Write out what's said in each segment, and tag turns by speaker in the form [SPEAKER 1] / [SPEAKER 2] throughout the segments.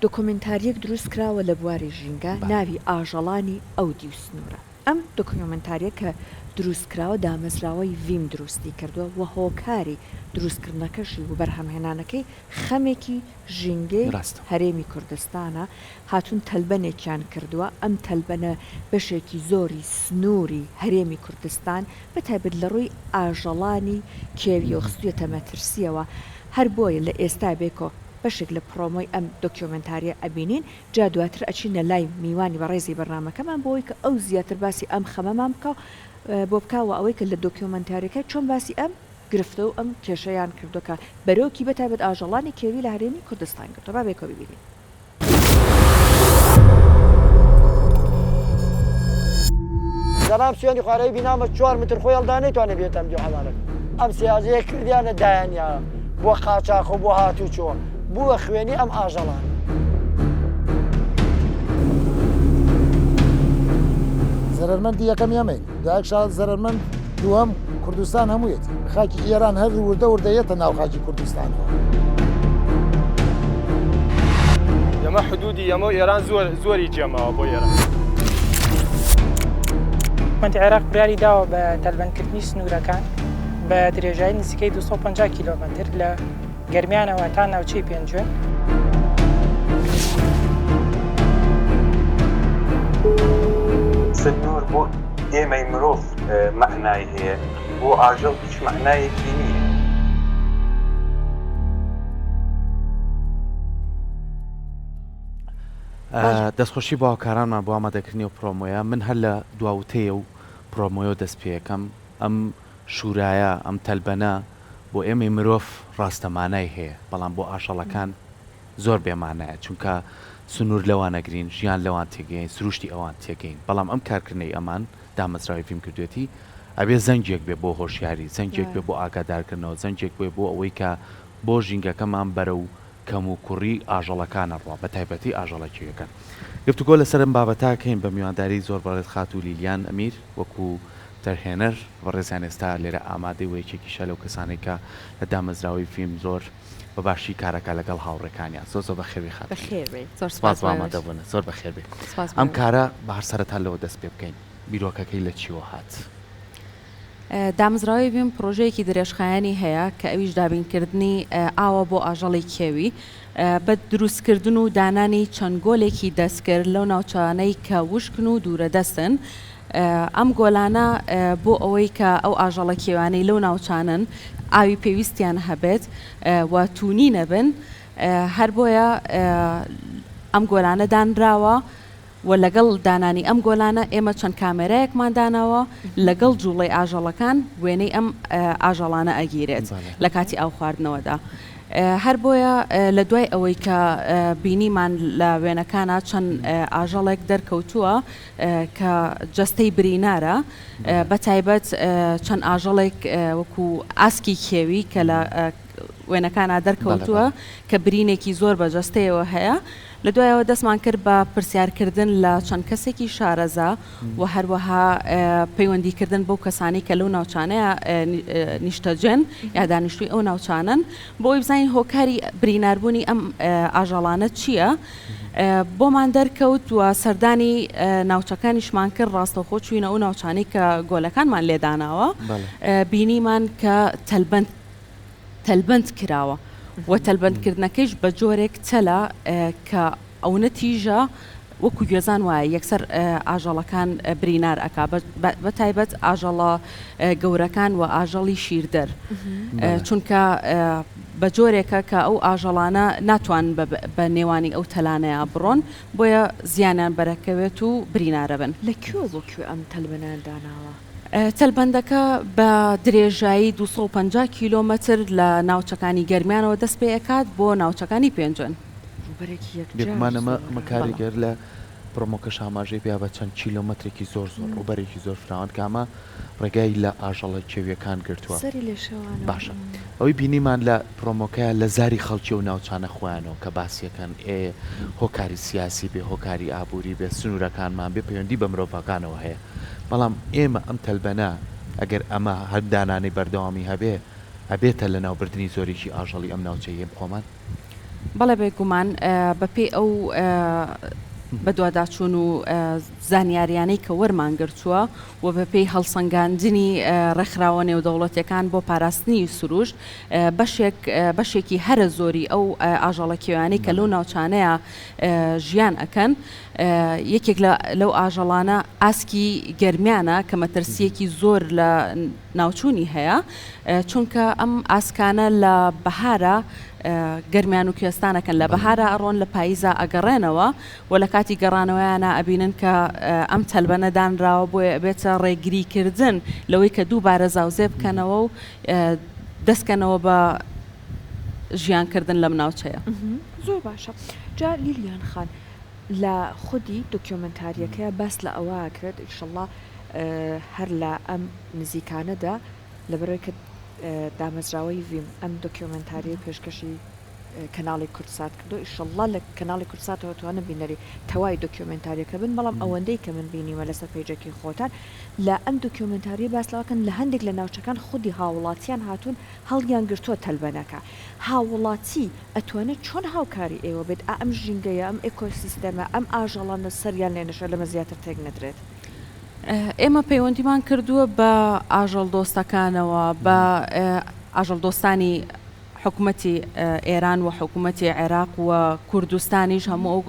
[SPEAKER 1] دۆکۆمێنتارییەک دروست کراوە لە بواری ژینگە ناوی ئاژەڵانی ئەو دیو سنوورە. ئەم دۆکیۆمێنتارییە کە دروست کراوە دامەزراوەی ڤیم دروستی کردووە و هۆکاری دروستکردنەکەشی و بەرهەمهێنانەکەی خەمێکی ژینگەی هەرێمی کوردستانە، هاتوون تەلبەنێکیان کردووە، ئەم تەلبەنە بەشێکی زۆری سنووری هەرێمی کوردستان بە تایبەت لە ڕووی ئاژەڵانی کێویەوە خستوویەتە مەترسییەوە، هەر بۆیە لە ئێستا بێکۆ بەشێک لە پرۆمۆی ئەم دۆکیۆمێنتارییە ئەبینین، جا دواتر ئەچینە لای میوانی بەڕێزی بەرنامەکەمان بۆ ئەوەی کە ئەو زیاتر باسی ئەم خەمەمان بکا و بۆ بکا و ئەوەی کە لە دۆکیۆمێنتاریەکە چۆن باسی ئەم گرفتە و ئەم کێشەیان کردوە کە بەرۆکی بە تایبەت ئاژەڵانی کێوی لە هەرێمی کوردستان گرتوە با بێکەوە بیبینین.
[SPEAKER 2] جەناب سوێنی خوارەی بینامە چوار متر خۆی هەڵدا نەیتوانێ بێتە ئەم دیو حەمامە ئەم سیازەیە کردیانە دایانیا بۆ قاچاخ و بۆ هاتوچۆ بووە خوێنی ئەم ئاژەڵان.
[SPEAKER 3] زەرەرمەندی یەکەم ئێمەین دوایەک شا زەرەرمەند دووەم کوردستان هەموویەتی خاکی ئێران هەر وردە وردە یەتە ناو خاکی کوردستانەوە.
[SPEAKER 4] ئێمە حدودی ئێمە و ئێران زۆر زۆری جێماوە بۆ ئێران.
[SPEAKER 5] حکومەتی عێراق بڕیاری داوە بە تەلبەندکردنی سنوورەکان بە درێژایی نزیکەی 250 کیلۆمەتر لە گەرمیانەوە تا ناوچەی پێنجوێن.
[SPEAKER 6] سنوور بۆ ئێمەی مرۆڤ مەعنای هەیە، بۆ ئاژەڵ هیچ مەعنایەکی نییە.
[SPEAKER 7] دەستخۆشی بۆ هاوکارانمان بۆ ئامادەکردنی ئەو پرۆمۆیە، من هەر لە دوا وتەی ئەو پرۆمۆیەوە دەست پێکەم، ئەم شورایە، ئەم تەلبەنە بۆ ئێمەی مرۆڤ ڕاستە مانای هەیە، بەڵام بۆ ئاژەڵەکان زۆر بێ مانایە، چونکە سنور لەوان ئەگرین، ژیان لەوان تێگەین، سروشتی ئەوان تێگەین، بەڵام ئەم کارکردنەی ئەمان، دامەزراوەی ڤیم کردوێتی، ئەبێ زەنگێک بێ بۆ هۆشیاری، زەنگێک بێ بۆ ئاگادارکردنەوە، زەنگێک بێ بۆ ئەوەی کە بۆ ژینگەکەمان بەرەو کەموکوڕی ئاژەڵەکان ئەڕوا، بەتایبەتی ئاژەڵە کێویەکان. گفتوگۆ لەسەر ئەم بابەتە ئەکەین بە میوانداری زۆر بەڕێز خاتوو لیلیان ئەمیر وەکو دەرهێنەر، بەڕێزیان ئێستا لێرە ئامادەی و یەکێکیشە لەو کەسانەی کە لە دامەزراوەی فیلم زۆر بە باشی کارەکا لەگەڵ هاوڕێکانیان. زۆر زۆر بەخێربێی خاتوو لیلیان.
[SPEAKER 8] بەخێربێی. زۆر
[SPEAKER 7] سپاس
[SPEAKER 8] سپاس
[SPEAKER 7] بۆ
[SPEAKER 8] بۆ ئێوەش.
[SPEAKER 7] ئامادەبوونت. زۆر بەخێربێی.
[SPEAKER 8] سپاس بۆ
[SPEAKER 7] ئەم
[SPEAKER 8] ئێوەش.
[SPEAKER 7] کارە با هەر سەرەتا لەوە دەست پێ بکەین، بیرۆکەکەی لە چیوە هات؟
[SPEAKER 8] دامەزراوەی ڤیم پڕۆژەیەکی درێژخایەنی هەیە کە ئەویش دابینکردنی ئاوە بۆ ئاژەڵی کێوی بە دروستکردن و دانانی چەند گۆلێکی دەستکرد لەو ناوچانەی کە وشکن و دوورەدەستن. ئەم گۆلانە بۆ ئەوەی کە ئەو ئاژەڵە کێوانەی لەو ناوچانەن ئاوی پێویستیان هەبێت و توونی نەبن هەر بۆیە ئەم گۆلانە دانراوە. و لەگەڵ دانانی ئەم گۆلانە ئێمە چەند کامێرایەکمان داناوە لەگەڵ جوڵەی ئاژەڵەکان وێنەی ئەم ئاژەڵانە ئەگیرێت لە کاتی ئاو خواردنەوەدا هەر بۆیە لە دوای ئەوەی کە بینیمان لە وێنەکانا چەند ئاژەڵێک دەرکەوتووە کە جەستەی برینارە بە تایبەت چەند ئاژەڵێک وەکو ئاسکی کێوی کە لە وێنەکانا دەرکەوتووە کە برینێکی زۆر بە جەستەیەوە هەیە لە دوایەوە دەستمان کرد بە پرسیارکردن لە چەند کەسێکی شارەزا و هەروەها پەیوەندیکردن بەو کەسانەی کە لەو ناوچانەیە نیشتەجێن یا دانیشتووی ئەو ناوچانەن بۆ ئەوەی بزانین هۆکاری بریناربوونی ئەم ئاژەڵانە چییە. بۆمان دەرکەوت و سەردانی ناوچەکانیشمان کرد، ڕاستەوخۆ چووینە ئەو ناوچانەی کە گۆلەکانمان لێ داناوە، بینیمان کە تەلبەند تەلبەند کراوە و تەلبەندکردنەکەیش بە جۆرێک تەلە کە ئەونە تیژە وەکو گوێزان وایە یەکسەر ئاژەڵەکان برینار ئەکا بە تایبەت ئاژەڵە گەورەکان و ئاژەڵی شیردەر چونکە بە جۆرێکە کە ئەو ئاژەڵانە ناتوان بە نێوانی ئەو تەلانەیە بڕۆن بۆیە زیانیان بەرەکەوێت و برینارەبن.
[SPEAKER 1] لە کوێ بۆ کوێ ئەم تەلبەنەیان داناوە؟
[SPEAKER 8] تەلبەندەکە بە درێژایی 250 کیلۆمەتر لە ناوچەکانی گەرمیانەوە دەست پێ ئەکات بۆ ناوچەکانی پێنجوێن.
[SPEAKER 1] ڕووبەرێکی یەکجار
[SPEAKER 7] بێگومان ئەمە
[SPEAKER 1] زۆرە.
[SPEAKER 7] ئەمە
[SPEAKER 8] بەڵێ.
[SPEAKER 7] کاریگەر لە پرۆمۆکەش ئاماژەی پێیا بە چەند کیلۆمەترێکی زۆر زۆر ڕووبەرێکی زۆر فراوان کە ئەمە ڕێگای لە ئاژەڵە کێویەکان گرتووە.
[SPEAKER 1] سەری لێ شێوانەوە.
[SPEAKER 7] باشە ئەوەی بینیمان لە پرۆمۆکەیا لە زاری خەڵکی ئەو ناوچانە خۆیانەوە کە باسیەکەن ئێ هۆکاری سیاسی بێ هۆکاری ئابووری بێ سنوورەکانمان بێ پەیوەندی بە مرۆڤەکانەوە هەیە بەڵام ئێمە ئەم تەلبەنە ئەگەر ئەمە هەر دانانەی بەردەوامی هەبێ ئەبێتە لەناوبردنی زۆرێکی ئاژەڵی ئەم ناوچەی ئێم خۆمان.
[SPEAKER 8] بەڵێ بێگومان بەپێی ئەو بەدواداچوون و زانیاریانەی کە وەرمان گرتووە و بەپێی هەڵسەنگاندنی ڕێکخراوە نێودەوڵەتیەکان بۆ پاراستنی سروشت بەشێک بەشێکی هەرە زۆری ئەو ئاژەڵە کێویانەی کە لەو ناوچانەیە ژیان ئەکەن یەکێک لەو ئاژەڵانە ئاسکی گەرمیانە کە مەترسیەکی زۆر لە ناوچوونی هەیە چونکە ئەم ئاسکانە لە بەهارە گەرمیان و کوێستانەکەن لە بەهارە ئەڕۆن لە پاییزا ئەگەڕێنەوە و لە کاتی گەڕانەوەیانە ئەبینن کە ئەم تەلبەنە دانراوە بۆیە ئەبێتە ڕێگری کردن لەوەی کە دووبارە زاوزێ بکەنەوە و دەستکەنەوە بە ژیان کردن لەم ناوچەیە.
[SPEAKER 1] زۆر باشە جا لیلیان خان لە خودی دۆکیۆمێنتاریەکەیا باس لە ئەوە ئەکرێت ئیشەڵا هەر لە ئەم نزیکانەدا لەبەرئەوەی کە دامەزراوەی ڤیم ئەم دۆکیۆمێنتاریەی پێشکەشی کەناڵی کوردسات کردووە ئیشەڵا لە کەناڵی کوردساتەوە توانم بینەری تەوای دۆکیۆمێنتاریەکە بن بەڵام ئەوەندەی کە من بینیومە لەسەر پەیجەکەی خۆتان لە ئەم دۆکیۆمێنتاریە باس لەوە کەن لە هەندێک لە ناوچەکان خودی هاوڵاتیان هاتوون هەڵیان گرتووە تەلبەنەکە هاوڵاتی ئەتوانێت چۆن هاوکاری ئێوە بێت ئا ئەم ژینگەیە ئەم ئێکۆسیستەمە ئەم ئاژەڵانە سەریان لێ نەشێت لەمە زیاتر تێک نەدرێت؟
[SPEAKER 8] ئێمە پەیوەندیمان کردووە بە ئاژەڵدۆستەکانەوە بە ئاژەڵدۆستانی حکومەتی ئێران و حکومەتی عێراق و کوردستانیش هەموو ئەو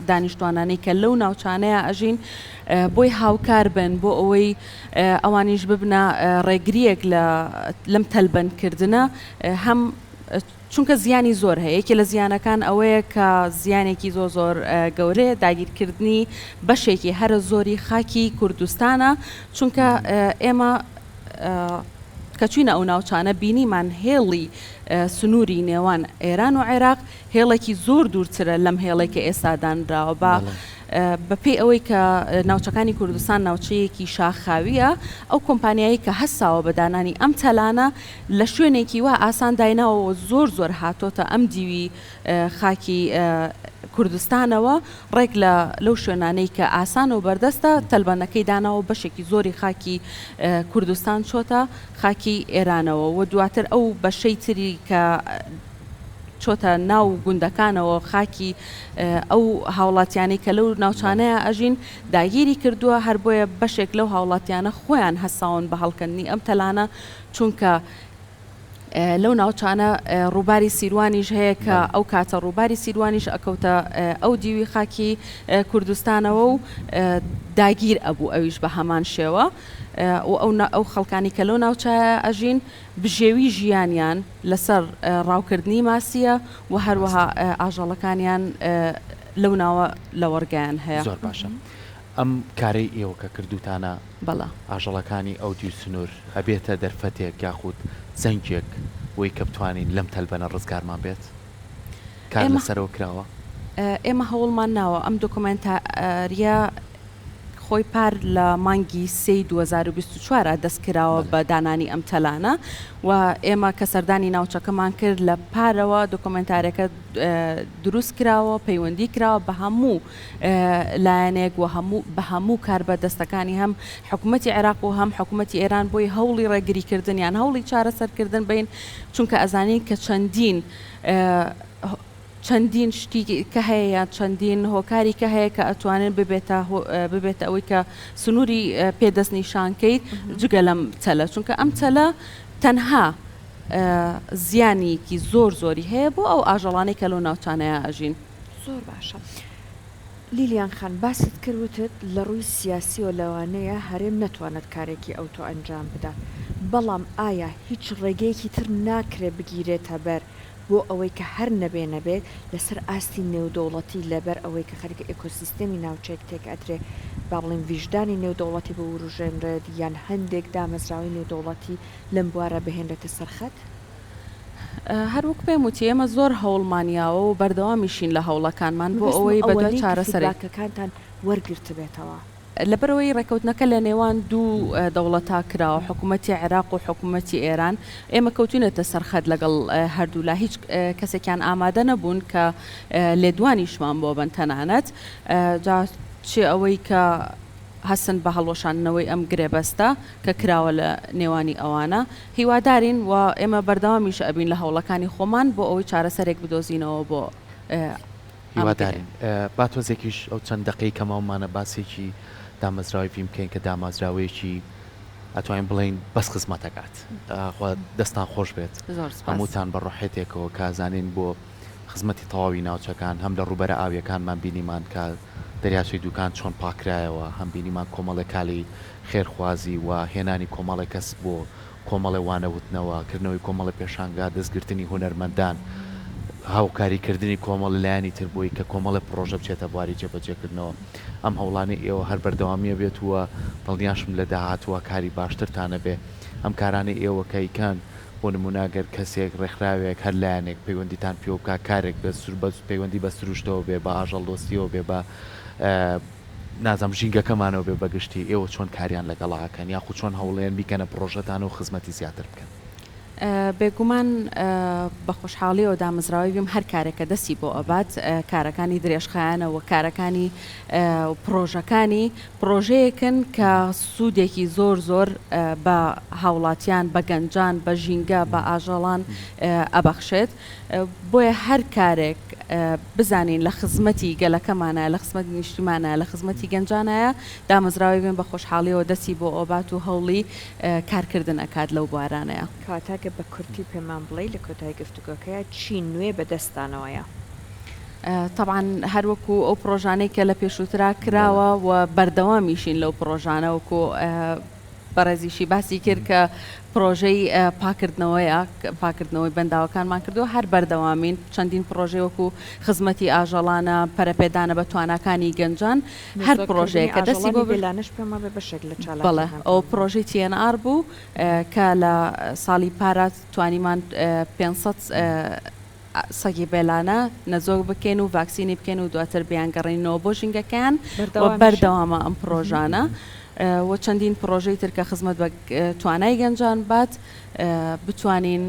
[SPEAKER 8] دانیشتوانانەی کە لەو ناوچانەیە ئەژین بۆی هاوکار بن بۆ ئەوەی ئەوانیش ببنە ڕێگریەک لە لەم تەلبەندکردنە هەم چونکە زیانی زۆر هەیە یەکێ لە زیانەکان ئەوەیە کە زیانێکی زۆر زۆر گەورەیە داگیرکردنی بەشێکی هەرە زۆری خاکی کوردستانە چونکە ئێمە کە چوینە ئەو ناوچانە بینیمان هێڵی سنووری نێوان ئێران و عێراق هێڵێکی زۆر دوورترە لەم هێڵێک کە ئێستا دانراوە بە بەپێی ئەوەی کە ناوچەکانی کوردستان ناوچەیەکی شاخاویە ئەو کۆمپانیایی کە هەستاوە بە دانانی ئەم تەلانە لە شوێنێکی وا ئاسان دایناوە زۆر زۆر هاتۆتە ئەم دیوی خاکی کوردستانەوە ڕێک لە لەو شوێنانەی کە ئاسانە و بەردەستە تەلبەندەکەی داناوە بەشێکی زۆری خاکی کوردستان چۆتە خاکی ئێرانەوە و دواتر ئەو بەشەی تری کە چۆتە ناو گوندەکانەوە خاکی ئەو هاوڵاتیانەی کە لەو ناوچانەیە ئەژین داگیری کردووە هەر بۆیە بەشێک لەو هاوڵاتیانە خۆیان هەستاون بە هەڵکەندنی ئەم تەلانە چونکە لەو ناوچانە ڕووباری سیروانیش هەیە کە ئەو کاتە ڕووباری سیروانیش ئەکەوتە ئەو دیوی خاکی کوردستانەوە و داگیر ئەبوو ئەویش بە هەمان شێوە و ئەو ئەو خەڵکانی کە لەو ناوچایە ئەژین بژێوی ژیانیان لەسەر ڕاوکردنی ماسیە و هەروەها ئاژەڵەکانیان لەو ناوە لەوەڕگایان هەیە.
[SPEAKER 7] زۆر باشە ئەم کارەی ئێوە کە کردووتانە
[SPEAKER 8] بەڵێ.
[SPEAKER 7] ئاژەڵەکانی ئەو دیو سنوور ئەبێتە دەرفەتێک یاخود زەنگێک بۆی کە بتوانین لەم تەلبەنە ڕزگارمان بێت؟ کار
[SPEAKER 8] ئێمە
[SPEAKER 7] لەسەرەوە کراوە؟
[SPEAKER 8] ئێمە هەوڵمان ناوە ئەم دۆکۆمێنتارییە خۆی پار لە مانگی سێی 2024 ا دەست کراوە
[SPEAKER 7] بەڵێ.
[SPEAKER 8] بە دانانی ئەم تەلانە و ئێمە کە سەردانی ناوچەکەمان کرد لە پارەوە دۆکۆمێنتارەکە دروست کراوە پەیوەندی کراوە بە هەموو لایەنێک و هەموو بە هەموو کاربەدەستەکانی هەم حکومەتی عێراق و هەم حکومەتی ئێران بۆی هەوڵی ڕێگریکردن یان هەوڵی چارەسەرکردن بین چونکە ئەزانین کە چەندین چەندین شتی کە هەیە یان چەندین هۆکاری کە هەیە کە ئەتوانن ببێتە ببێتە ئەوەی کە سنووری پێ دەستنیشان کەیت جگە لەم تەلە چونکە ئەم تەلە تەنها زیانێکی زۆر زۆری هەیە بۆ ئەو ئاژەڵانەی کە لەو ناوچانەیە ئەژین.
[SPEAKER 1] زۆر باشە لیلیان خان باست کرد وتت لە ڕووی سیاسیەوە لەوانەیە هەرێم نەتوانێت کارێکی ئەوتۆ ئەنجام بدات بەڵام ئایا هیچ ڕێگەیەکی تر ناکرێت بگیرێتە بەر بۆ ئەوەی کە هەر نەبێ نەبێت لەسەر ئاستی نێودەوڵەتی لەبەر ئەوەی کە خەریکە ئێکۆسیستێمی ناوچەیەک تێک ئەدرێ با بڵێین ویژدانی نێودەوڵەتی بوروژێنرێت یان هەندێک دامەزراوەی نێودەوڵەتی لەم بوارە بهێنرێتە سەر خەت؟
[SPEAKER 8] هەر وەک پێم وتی ئێمە زۆر هەوڵمان یاوە و بەردەوامیشین لە هەوڵەکانمان بۆ
[SPEAKER 1] مەبەستم
[SPEAKER 8] ئەوەی بەدوای
[SPEAKER 1] ئەوەنەی کە
[SPEAKER 8] چارەسەرێک.
[SPEAKER 1] فیدباکەکانتان وەرگرتبێتەوە.
[SPEAKER 8] لەبەرئەوەی ڕێککەوتنەکە لە نێوان دوو دەوڵەتا کراوە، حکوومەتی عێراق و حکوومەتی ئێران، ئێمە کەوتوینەتە سەر خەت لەگەڵ هەردوولا، هیچ کەسێکیان ئامادە نەبوون کە لێدوانیشمان بۆ بەن تەنانەت جا چ ئەوەی کە. هەستن بە هەڵوەشاندنەوەی ئەم گرێبەستە کە کراوە لە نێوانی ئەوانە. هیوادارین و ئێمە بەردەوامیش ئەبین لە هەوڵەکانی خۆمان بۆ ئەوەی چارەسەرێک بدۆزینەوە بۆ ئەم گرێ.
[SPEAKER 7] هیوادارین. با تۆزێکیش ئەو چەند دەقەی کە ماومانە باسێکی دامەزراوەی ڤیم بکەین کە دامازراوەیەکی ئەتوانین بڵێین بەس خزمەت ئەکات. خوا دەستان خۆش بێت
[SPEAKER 8] زۆر سپاس.
[SPEAKER 7] هەمووتان بە ڕۆحێتێکەوە کە ئەزانین بۆ خزمەتی تەواوی ناوچەکان هەم لە ڕووبەرە ئاویەکانمان بینیمان کە دەریاچەی دوکان چۆن پاکرایەوە هەم بینیمان کۆمەڵێ کالی خێرخوازی و هێنانی کۆمەڵێ کەس بۆ کۆمەڵێ وانە وتنەوە، کردنەوەی کۆمەڵێ پێشانگا، دەستگرتنی هونەرمەندان، هاوکاری کردنی کۆمەڵێ لایەنی تر بۆی کە کۆمەڵێ پڕۆژە بچێتە بواری جێبەجێکردنەوە. ئەم هەوڵانەی ئێوە هەر بەردەوامی ئەبێت و دڵنیاشم لە داهاتووا کاری باشترتان ئەبێ. ئەم کارانەی ئێوە کە ئەیکەن بۆ نموونە گەر کەسێک، ڕێکخراوێک، هەر لایەنێک پەیوەندیتان پێوە بکا کارێک بێت پەیوەندی بە سروشتەوە بێ، بە ئاژەڵدۆستیەوە بێ، بە نازانم ژینگەکەمانەوە بێ بە گشتی ئێوە چۆن کاریان لەگەڵا ئەکەن یاخود چۆن هەوڵێن بیکەنە پڕۆژەتان و خزمەتی زیاتر بکەن؟
[SPEAKER 8] بێگومان بە خۆشحاڵیەوە دامەزراوەی ڤیم هەر کارێک کە دەستی بۆ ئەبات کارەکانی درێژخایەنە و کارەکانی و پڕۆژەکانی پڕۆژەیەکن کە سوودێکی زۆر زۆر بە هاوڵاتیان بە گەنجان بە ژینگە بە ئاژەڵان ئەبەخشێت بۆیە هەر کارێک بزانین لە خزمەتی گەلەکەمانایە، لە خزمەتی نیشتیمانایە، لە خزمەتی گەنجانایە، دامەزراوەی بێن بە خۆشحاڵیەوە دەستی بۆ ئەبات و هەوڵی کارکردن ئەکات لەو بوارانەیا.
[SPEAKER 1] کەواتە گەر بە کورتی پێمان بڵێی لە کۆتایی گفتوگۆکەیا چی نوێ بە دەستتانەوەیە؟
[SPEAKER 8] تەبعەن هەر وەکو ئەو پڕۆژانەی کە لە پێشووترا کراوە و بەردەوامیشین لەو پڕۆژانە وەکو بەڕێزیشی باسی کرد کە پڕۆژەی پاکردنەوەیە، پاکردنەوەی بەنداوەکانمان کردووە، هەر بەردەوامین، چەندین پڕۆژەی وەکو خزمەتی ئاژەڵانە، پەرەپێدانە بە تواناکانی گەنجان، هەر
[SPEAKER 1] نەزۆککردنی
[SPEAKER 8] پڕۆژەیەک کە دەستی
[SPEAKER 1] ئاژەڵانی
[SPEAKER 8] بۆ بر
[SPEAKER 1] بێلانەش پێم وابێ بەشێک لە
[SPEAKER 8] بەڵێ
[SPEAKER 1] چالاکیەکانتان
[SPEAKER 8] ئەوە
[SPEAKER 1] بوو.
[SPEAKER 8] پڕۆژەی TNR بوو کە لە ساڵی پارا توانیمان 500 سەگی بێلانە نەزۆک بکەین و ڤاکسینی بکەین و دواتر بیانگەڕێنینەوە بۆ ژینگەکەیان و
[SPEAKER 1] بەردەوامیشە.
[SPEAKER 8] بەردەوامە ئەم پڕۆژانە و چەندین پڕۆژەی تر کە خزمەت بە توانای گەنجان بات بتوانین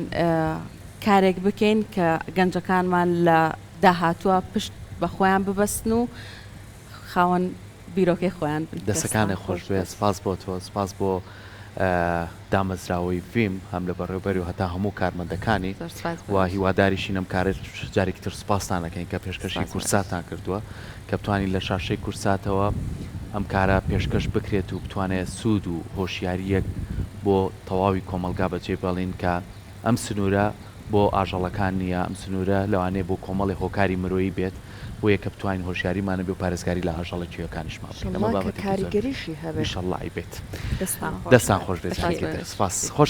[SPEAKER 8] کارێک بکەین کە گەنجەکانمان لە داهاتووە پشت بە خۆیان ببەستن و خاوەن بیرۆکەی خۆیان بن.
[SPEAKER 1] دەستان
[SPEAKER 7] دەسەکانت
[SPEAKER 1] خۆش
[SPEAKER 7] خۆش بێ
[SPEAKER 1] بێت.
[SPEAKER 7] سپاس بۆ تۆ سپاس بۆ دامەزراوەی ڤیم هەم لە بەڕێوبەری و هەتا هەموو کارمەندەکانی
[SPEAKER 8] زۆر سپاس
[SPEAKER 7] و
[SPEAKER 8] بەڕێز.
[SPEAKER 7] هیواداریشین ئەم کارە جارێکی تر سپاستان ئەکەین کە پێشکەشی
[SPEAKER 8] سپاس بەڕێز.
[SPEAKER 7] کوردساتتان کردووە کە بتوانین لە شاشەی کوردساتەوە ئەم کارە پێشکەش بکرێت و بتوانێت سوود و هۆشیارییەک بۆ تەواوی کۆمەڵگا بەجێ بێڵین کە ئەم سنوورە بۆ ئاژەڵەکان نییە، ئەم سنوورە لەوانەیە بۆ کۆمەڵێ هۆکاری مرۆیی بێت، بۆیە کە بتوانین هۆشیاریمان هەبێ و پارێزگاری لە ئاژەڵە کێویەکانیشمان بکەین. ئەمە
[SPEAKER 1] ئیشەڵڵا کە
[SPEAKER 7] بابەتێکی زۆر گرنگە.
[SPEAKER 1] کاریگەریشی هەبێت.
[SPEAKER 7] ئیشەڵڵا ئەیبێت.
[SPEAKER 1] دەستان خۆش
[SPEAKER 7] دەستان
[SPEAKER 1] بێت.
[SPEAKER 7] خۆش بێت
[SPEAKER 8] سپاس
[SPEAKER 7] جارێکی تر
[SPEAKER 8] بەڕێز.
[SPEAKER 7] سپاس. خۆش.